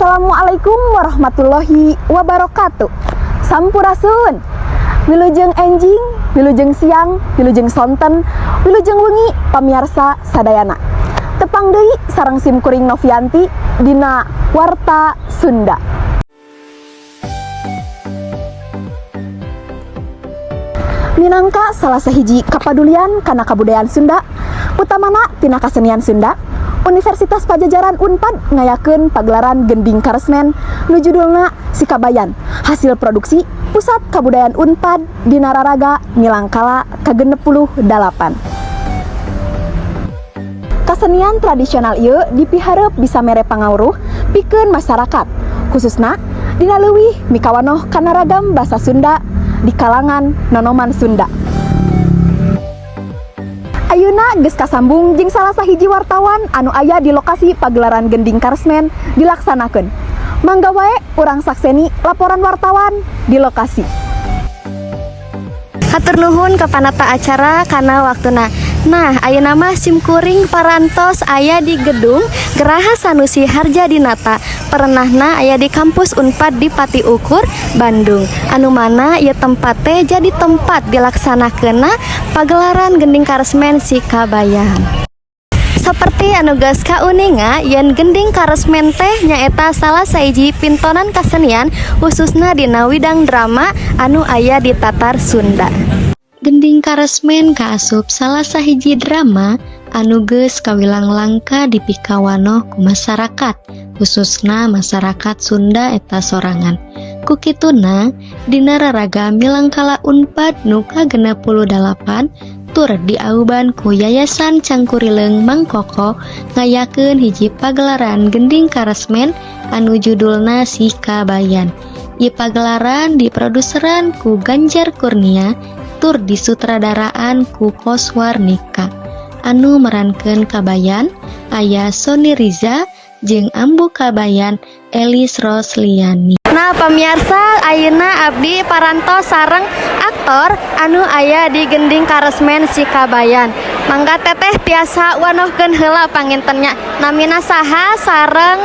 Assalamualaikum warahmatullahi wabarakatuh. Sampurasun. Wilujeng enjing, wilujeng siang, wilujeng sonten, wilujeng wengi pamiarsa sadayana. Tepang deui sareng sim kuring Novianti dina Warta Sunda. Minangka salah sahiji kapadulian kana kabudayaan Sunda, utamana tina kasenian Sunda, Universitas Pajajaran Unpad ngayakeun pagelaran Gending Karesmen nu judulna Sikabayan, hasil produksi Pusat Kabudayaan Unpad dina raraga Milangkala ka-68. Kasenian tradisional ieu dipiharep bisa mere pangawruh pikeun masyarakat, khususna dina leuwih mikawanoh kana ragam basa Sunda di kalangan nonoman Sunda. Ayeuna geus kasambung jeung salah sahiji wartawan anu aya di lokasi pagelaran Gending Karesmen dilaksanakeun. Mangga wae urang sakseni laporan wartawan di lokasi. Hatur nuhun ke panata acara kana waktuna. Nah, ayeuna mah sim kuring parantos aya di gedung Geraha Sanusi Harjadinata. Pernahna aya di kampus Unpad di Pati Ukur, Bandung. Anu mana ieu tempat teh jadi tempat dilaksanakeunna pagelaran Gending Karesmen Sikabayan. Seperti anu geus kauninga yen Gending Karesmen teh nyaeta salah sahiji pintonan kasenian, khususna dina widang drama anu aya di Tatar Sunda. Gending Karesmen kaasup salah sahiji drama anu geus kawilang langka dipikawanoh ku masyarakat, khususna masyarakat Sunda eta sorangan. Ku kituna dina raraga Milangkala Unpad nu ka-68 tur diauban ku Yayasan Cangkurileung Mang Koko ngayakeun hiji pagelaran Gending Karesmen anu judulna Sikabayan. Ieu pagelaran diproduseran ku Ganjar Kurnia tur disutradaraan ku Koswarnika. Anu merankeun Kabayan aya Sony Riza jeung Ambu Kabayan Elis Rosliani. Nah, pemirsa, ayeuna abdi parantos sareng aktor anu aya di Gending Karesmen Sikabayan. Mangga Teteh tiasa wanohkeun heula panginten nya. Namina saha sareng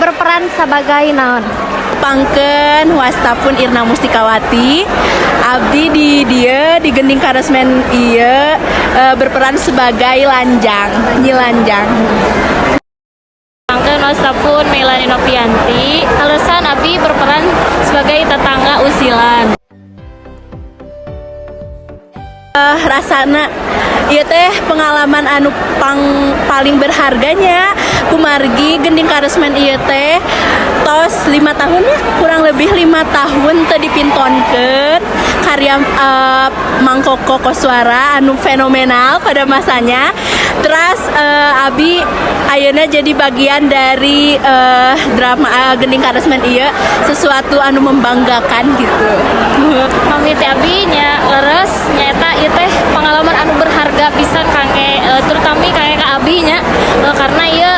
berperan sebagai naon? Pangken, wasta pun Irna Mustikawati. Abdi di dieu di Gending Karesmen ieu berperan sebagai Lanjang, Nyi Lanjang. Pangken, wastapun Melani Nopianti. Alasan abdi berperan sebagai tetangga Usilan. Rasana ieu teh pengalaman anu paling berharganya, kumargi Gending Karesmen ieu teh tos 5 tahun ya, kurang lebih 5 tahun teu dipintonkeun, karya Mang Koko Koswara anu fenomenal pada masanya. Terus abi ayeuna jadi bagian dari drama Gending Karesmen ieu, sesuatu anu membanggakan gitu. Pamit abdi nya leres, nyaeta ieu teh pengalaman anu berharga pisan kangge terutami kangge ka abi nya, karena ieu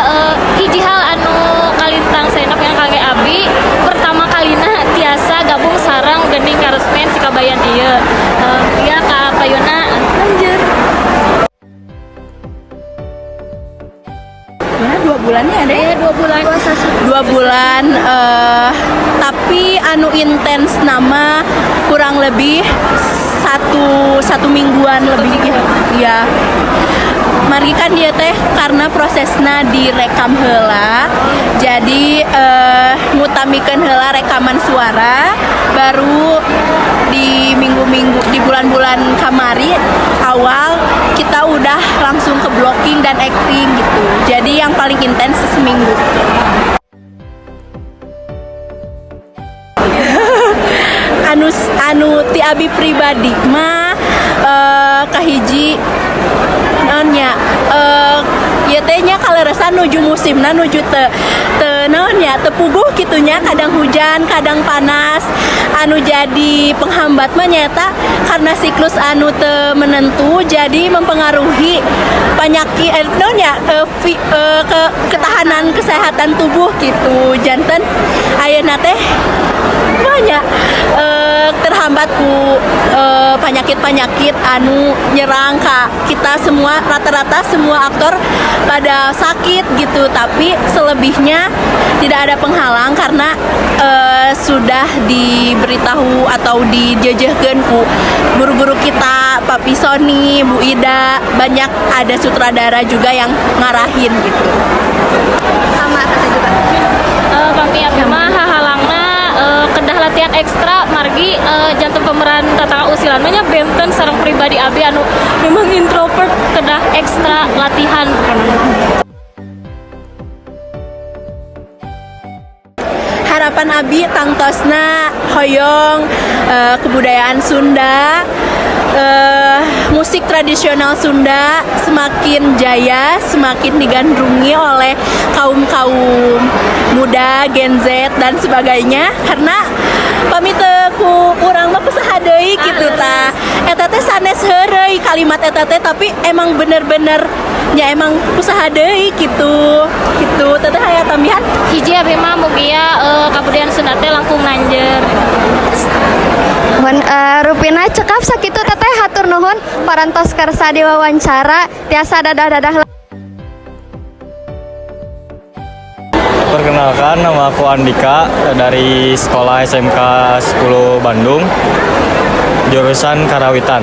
hiji hal anu kalintang saenap yang kangge abi pertama kalina tiasa gabung sareng Gending Karesmen Sikabayan ieu. Ya ka payuna lanjut. Ya, 2 bulannya ada ya? Iya, 2 bulan. 2 bulan, tapi anu intens nama kurang lebih satu satu mingguan lebih ya. Ya. Margi kan dia teh karena prosesnya direkam heula, jadi ngutamikeun heula rekaman suara, baru di minggu-minggu, di bulan-bulan kamari awal kita udah langsung ke blocking dan acting gitu. Jadi yang paling intens seminggu. Anu anu ti abi pribadi mah kahiji naon nya, ieu teh nya kaleresan nuju musimna nuju teu teu naon nya, teu puguh kitu nya, kadang hujan kadang panas. Anu jadi penghambat mah nyaeta karena siklus anu teu menentu, jadi mempengaruhi penyakit naon nya, ke ketahanan kesehatan tubuh gitu. Janten ayeuna teh banyak terhambat. Terhambat ku penyakit-penyakit anu nyerang ka kita semua. Rata-rata semua aktor pada sakit gitu, tapi selebihnya tidak ada penghalang karena sudah diberitahu atau dijeujeuhkeun ku guru-guru kita, Pak Pisoni, Bu Ida, banyak ada sutradara juga yang ngarahin gitu. Sama kata juga. Pami abi mah hahalangna kedah latihan ekstra margi janten pemeran tatangga usilan mah nya benten sareng pribadi abi anu memang introvert, kedah ekstra latihan. Harapan abi tangtosna hoyong kebudayaan Sunda, musik tradisional Sunda semakin jaya, semakin digandrungi oleh kaum-kaum muda, Gen Z dan sebagainya, karena pami teu ku urang mah ku saha deui gitu tah. Eta teh sanes heureuy kalimat eta teh, tapi emang bener-bener ya emang ku saha deui gitu gitu. Teteh aya tambihan? Hiji, abi mah mugia kabudayaan Sunda teh langkung nanjer. Mun rupina cekap sakitu, Teteh, hatur nuhun parantos kersa diwawancara, tiasa dadah-dadah. Perkenalkan, nama aku Andika dari sekolah SMK 10 Bandung, jurusan Karawitan.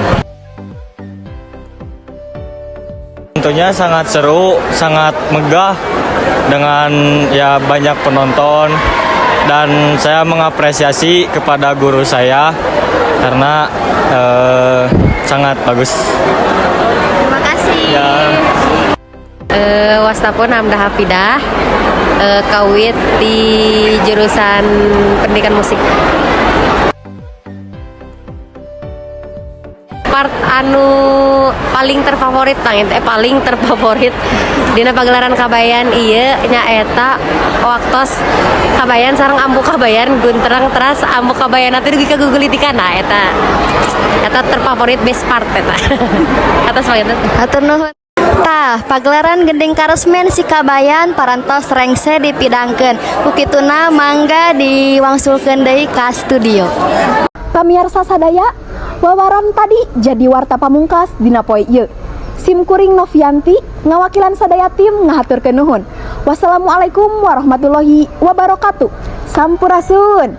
Tentunya sangat seru, sangat megah dengan ya banyak penonton dan saya mengapresiasi kepada guru saya karena sangat bagus. Terima kasih. Ya. Wasta pun Hamda Hafidah, kawit di jurusan pendidikan musik. Part anu paling terfavorit tang paling terfavorit dina pagelaran Kabayan ieu nyaeta waktos Kabayan sareng ambu Kabayan gunterang, teras ambu Kabayan nanti dugi ka gugulitikan. Nah, eta terfavorit, best part eta atas panginten. Hatur nuhun. Tah, pagelaran Gending Karesmen Si Kabayan parantos rengse dipidangkeun. Ku kituna mangga diwangsulkeun deui ka studio. Pamiarsa sadaya, wawaran tadi jadi warta pamungkas dina poe ieu. Sim kuring Novianti ngawakilan sadaya tim ngahaturkeun nuhun. Wassalamualaikum warahmatullahi wabarakatuh. Sampurasun.